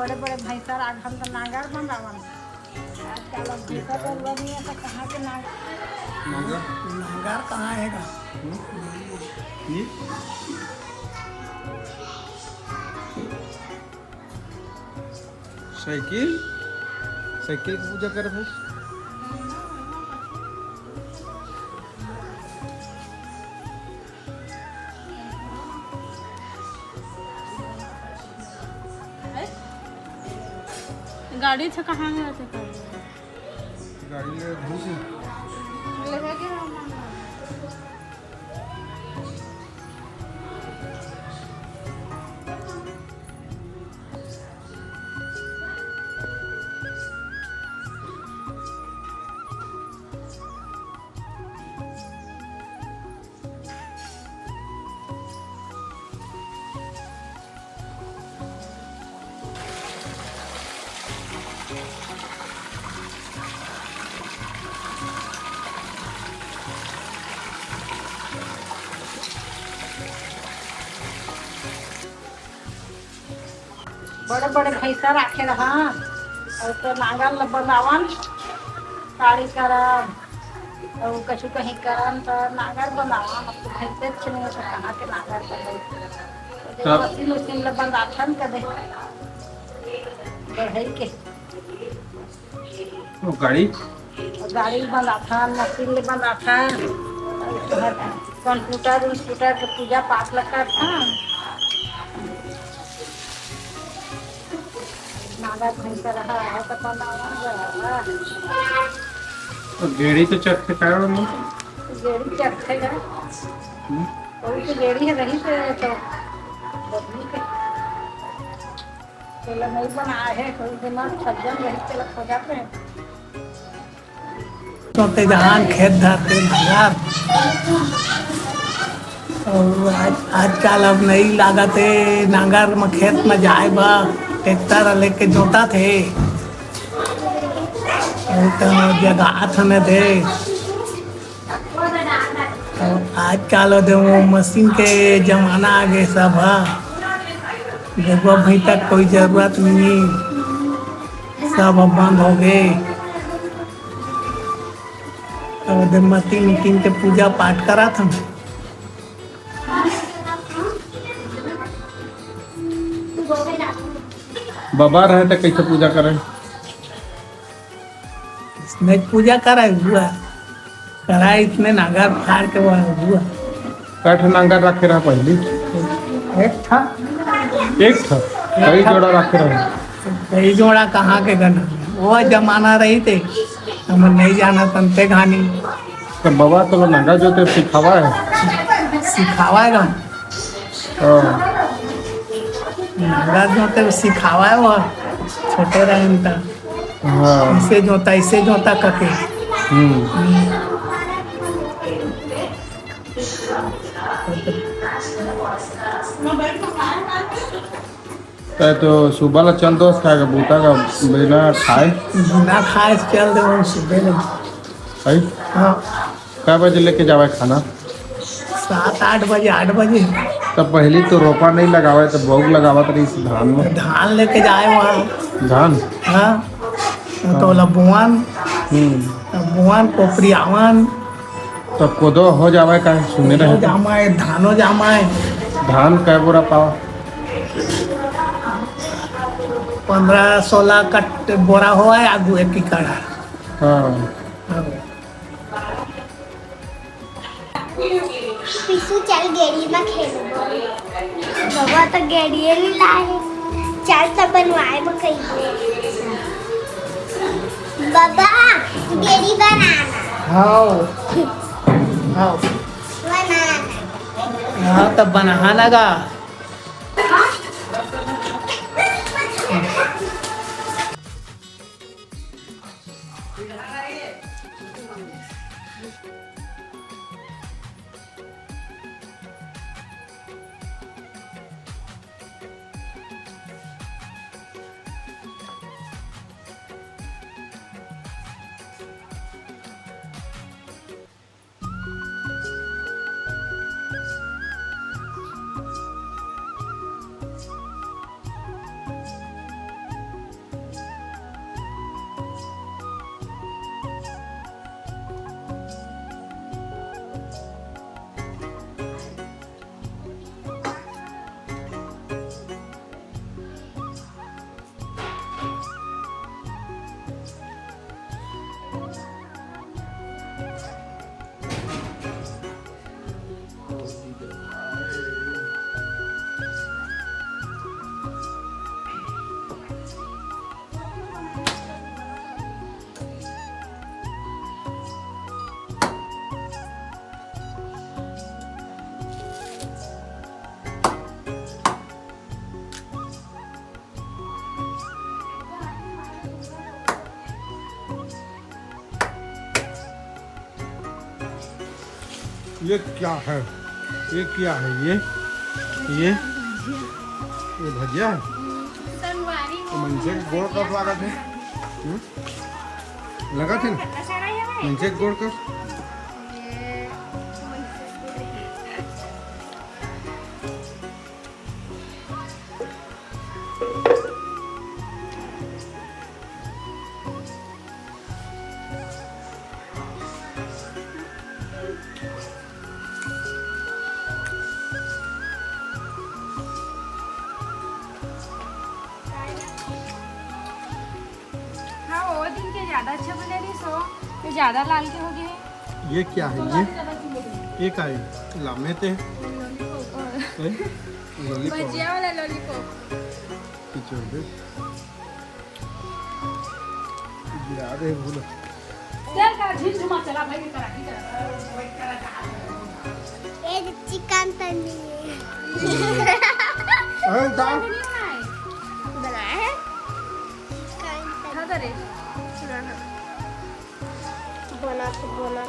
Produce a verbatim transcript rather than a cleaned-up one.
बड़े बड़े भैंसा राखन त नांगर बंधावन। आजकल अब भैंसा गरुवा नहीं है तो कहाँ के नांगर? नांगर? नांगर कहाँ है गा? हम्म? ये? साइकिल, साइकिल के पूजा करत हस। गाड़ी छ कहाँ गया थे कल? गाड़ी ले घुस। बड़े बड़े भैंसा राखे रहा, अउ तो नांगर ल बनावन, साड़ी करन, अउ कछु कहीं करन, तो नांगर बनावन। अब तो भैंसे च नहीं, तो कहाँ के नांगर बनाई? तो जब तब मशीन उशीन ल बनाथन कदे, बढ़ई के। वो गाड़ी? गाड़ी बनाथन, मशीन ले बनाथन, कंप्यूटर उम्प्यूटर के पूजा पाठ ल करथन। नांगर भैंसा रहा है तो बनावन जाय। तो गेड़ी तो चढ़थे का? गेड़ी चढ़थे का? हम्म। कोई तो गेड़ी है रही तो, तो बदली के। तेला नहीं बनाए हे, कोई दिमाग सज्जन रही, तेला खोजाते हैं। तो ते धान खेत धरते नांगर। अउ आज, आजकल अब नहीं लागत हे नांगर म खेत म जाए बर, ट्रैक्टर लेके जोतत हे। अउ तो जगात हन थे। अउ आजकल ओ दे वो मशीन के जमाना आ गे, सब ह गरुवा भैंसा कोई जरूरत नहीं, सब अब बंद हो गे। अउ ओ दे मशीन उशीन के पूजा पाठ करत हन। बाबा रहे त कैसे पूजा करे? इसने पूजा करा हुआ, करा इसने नांगर फाड़ के वो हुआ। कठ नांगर रखे रहा पहली? एक था। एक था? कई जोड़ा रखे रहे? कई जोड़ा कहाँ के गन? वो जमाना रही थे, हम नहीं जाना तंते घानी। तो बाबा तो नांगर जोते सिखावा है? सिखावा है ना। हाँ। नांगर जोते सिखावा है वो, छोटे रहे त। हाँ। इसे जोता, इसे जोता कके। हम्म। तै तो सुबह ला चल दोस्त, का बूता का बिना खाए? बिना खाए चल दे हम सुबह ले। भाई? हाँ। कै बजे लेके जावे खाना? सात आठ बजे, आठ बजे। तब पहली तो रोपा नहीं लगावे, तो बउग लगावत रही धान में। धान लेके जाए वहाँ। धान? हाँ। तो ओला बोवन। हम्म। बोवन, कोपरियावन। तो कोदो हो जावे का, सुने रहे। जामाए, धानो जामाए। धान कै बोरा पावा? पन्द्रह सोलह कट बोरा होवय, आगू एक एकड़। हाँ। हाँ। पिसू चल गेड़ी म खेलबो। बाबा तो गेड़िए नइ लाए। चल त बनवाए बर कहिबो। बाबा, गेड़ी बनाना। हाव। हाव। बनाना। हाँ, त बनाना गा। ये क्या है? ये क्या है? ये ये ये भजिया है। तो मनसे के गोड़ कस लागत हे। हम्म? लगत हे ना? मनसे के गोड़ कस। हाँ, वो दिन के ज्यादा अच्छा बने रहिस हो, तो ज्यादा लाल के हो गए। ये क्या है? ये ये का है? लामे ते हैं? Lollipop। हैं? Lollipop। भजिया वाला lollipop। गिरा दे बोलो। तेल का झिलझुमा चला भाई, करा, करा। ये chicken तंदूरी है। अरे उठा। बनाया है? बनाया है? Chicken तंदूरी। खा दे रे। बना तो बना।